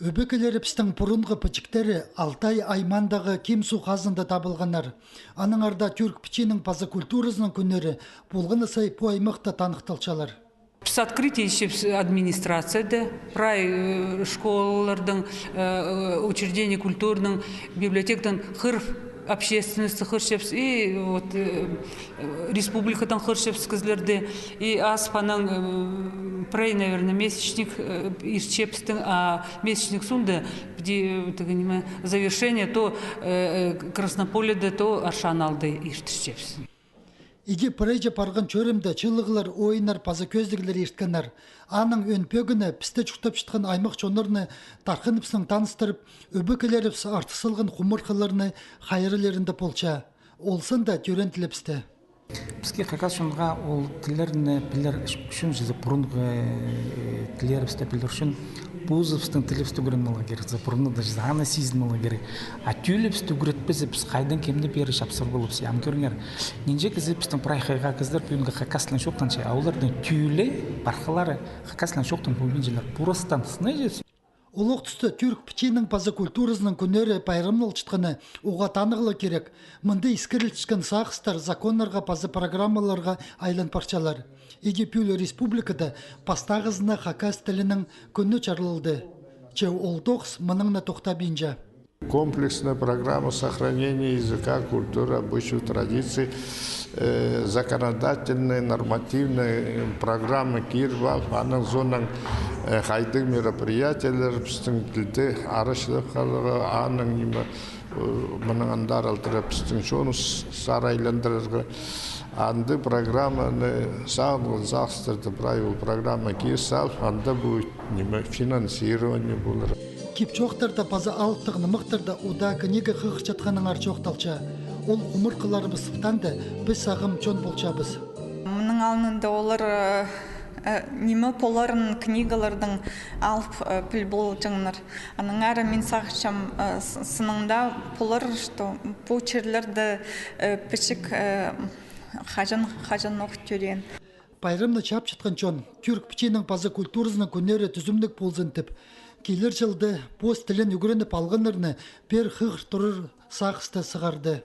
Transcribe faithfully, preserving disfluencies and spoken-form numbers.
Ӧбекелерібістің пурунғы пічіктері Алтай аймаандағы Ким суғ хазында табылғаннар. Аннаңар даа тӱрк пічиинің паза культуразының кӱннері полған на сай пу аймахта таныхталчалар. Піс открытие итчебіс администрацияда, прай, э, школаларның, э, учреждение культурның, библиотеканың хыр общественностьты хығырчабыс, и вот, э, э, республикадаң хығырчабыс кізілерді, и азып анаң, э, прай, наверное, месячник, э, иртчебіс, а месячник соонда, піди, э, тігі ниме, завершение то, э, э, Краснополеде, то Аршан аалда иртірчебіс. Иди прайҷы парған чӧрімде чыылығлар, ойыннар паза кӧзідіглер ирткеннер. Аның ӧӧн пӧгіні пісте чуртапчатхан аймах чоннарны тархыныбыснаң таныстырып, ӧбекелерібіс артых салған хумартхыларны хайраллирында полча. Ол санда тӧреен тілебісті. Піске, хакас чонға, ол тіллерні пілер ӱчӱн, чізе пурунғы, э, тіллерібісті пілер ӱчӱн позыбыстың тілібісті ӱгреніп аларға кирек, чізе пурунны даа, чізе аны сизініп аларға кирек. А тӧлібісті ӱгретпезебіс, хайдаң кемні пеер чапсыр поларбыс, ам кӧріңер. Нинҷе кізі, пістің прай хыйға кізілер пӱӱнгі хакас тілін чоохтанча, а олардың тӧлі, пархалары хакас тілін чоохтан полбинчалар. Пурастан сынай чӧс. Олох туста тӱрк пічиинің паза культуразының кӱннері пайрамналчатханы уғаа таныхталарға кирек. Мында искірілчеткен сағыстар законнарға паза программаларға айлан парчалар. Иди пӱӱл республикада пастағызына хакас тілінің кӱні чарлалды. Че ол тоғыс мының на тохтабинча. Комплексная программа сохранения языка, культуры, обычаев, традиций, э, законодательный, нормативный программа киріп алып, аның соонаң, э, хайдағ мероприятиелер пістің тілді арачылап халарға, аның ниме, э, мының андар алтыра пістің чоныс сарайландырарға. Анда программаны сағынған сағыстарды прай ол программа кир салып, анда будет ниме, финансирование полар. Кип-чоохтарда паза алыптығ нымахтарда удаа книга хығырчатханнаңар чоохталча. Ол хумартхыларыбыс сыхтаанда, піс сағам чон полчабыс. Мының алнында олар, э, э, ниме поларын книгалардаң алып, э, піл полҷаңнар. Аннаңар мин сағынчам, э, с-, сынында полар, что пу чирлерде, э, пічік, э, хаҷан, хаҷанох тӧреен. Пайрамны чапчатхан чон, тӱрк пічиинің паза культуразының кӱннері тӱзімніг ползын тіп, килер чылда пос тілін ӱгреніп алғаннарны пеер хығыр турар сағысты сығарды.